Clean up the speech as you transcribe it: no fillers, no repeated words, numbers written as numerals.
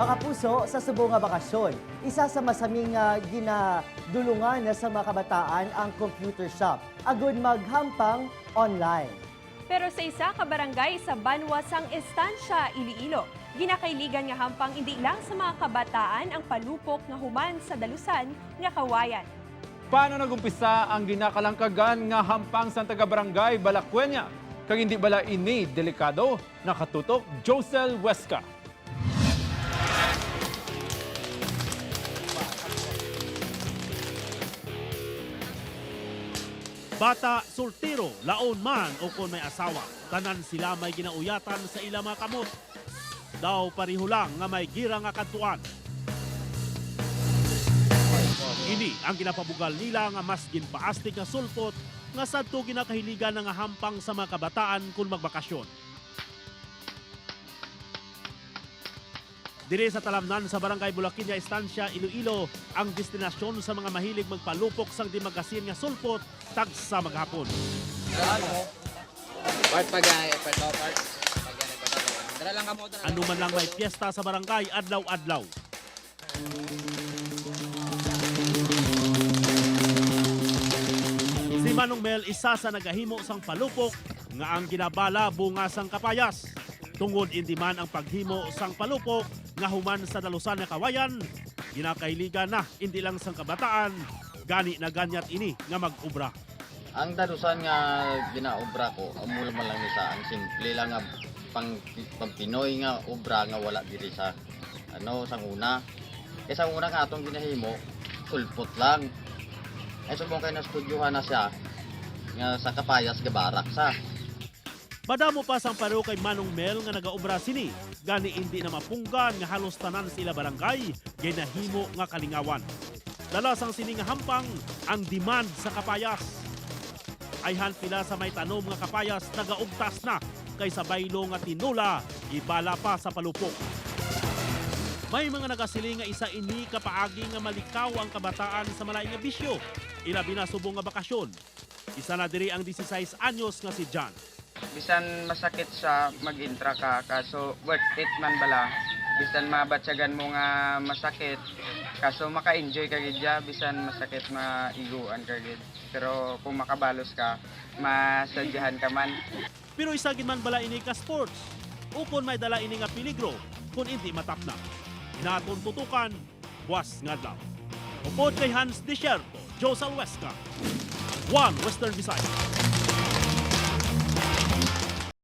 Mga kapuso, sa subong nga bakasyon, isa sa masaming ginadulungan na sa mga kabataan ang computer shop agud maghampang online. Pero sa isa ka barangay sa Banwa sang Estancia, Iloilo, ginakailigan nga hampang hindi lang sa mga kabataan ang palupok nga human sa dalusan nga kawayan. Paano nagumpisa ang ginakalangkagan nga hampang sa taga-barangay Balacueña? Kag hindi bala ini delikado? Nakatutok Josel Huesca. Bata, soltero, laon man o kung may asawa, tanan sila may ginauyatan sa ila mga kamot. Daw pareho lang nga may gira nga kadtuan. Ini ang ginapabugal nila nga mas ginpaastig nga sulpot nga sadto ginakahiligan nga hampang sa mga kabataan kung magbakasyon. Dire sa talamnan sa Barangay Bulaquiña, Estancia, Iloilo, ang destinasyon sa mga mahilig magpalupok sang dimagasin nga sulpot tagsa maghapon. Part pag part to part. Pag yan, part to. Dala lang kamo, dala. Ano man lang may piyesta sa barangay adlaw-adlaw. Si Manong Mel isa sa nagahimo sang palupok nga ang ginabala bunga sang kapayas. Tungod hindi man ang paghimo sang palupok nga human sa dalusan nga kawayan, ginakailigan na hindi lang sang kabataan, gani na ganyat ini nga mag-obra. Ang dalusan nga ginaobra ko, amo man lang ni sa ang simple lang nga pang Pinoy nga obra nga wala diri sa ano sang una. Kay sa una nga atong ginahimo, sulpot lang. Ay subong kay na studyohan na siya nga sa Kapayas gabarak sa. Madamo pa sang pareho kay Manong Mel nga nagaobra sini, gani hindi na mapunggan nga halos tanan sila barangay ginahimo nga kalingawan. Dala sang sini nga hampang ang demand sa kapayas. Ayhan pila sa may tanom nga kapayas nagaugtas na kaysa baylo nga tinula ibala pa sa palupok. May mga nagasiling nga isa ini kapaagi nga malikaw ang kabataan sa malaing nga bisyo, ilabi na subong nga bakasyon. Isa na diri ang 16 anyos nga si John. Bisan masakit siya mag-intra ka, kaso worth it man bala. Bisan mabatyagan mo nga masakit, kaso maka-enjoy ka gid ya, bisan masakit maiguan ka gid. Pero kung makabalos ka, masadyahan ka man. Pero isa gid man bala ini ka sports. Ukon may dala ini nga peligro kung hindi matapna. Inaton tutukan, buwas nga adlaw. Upod kay Hans Desierto, Joe Salhuesca, One Western Visayas.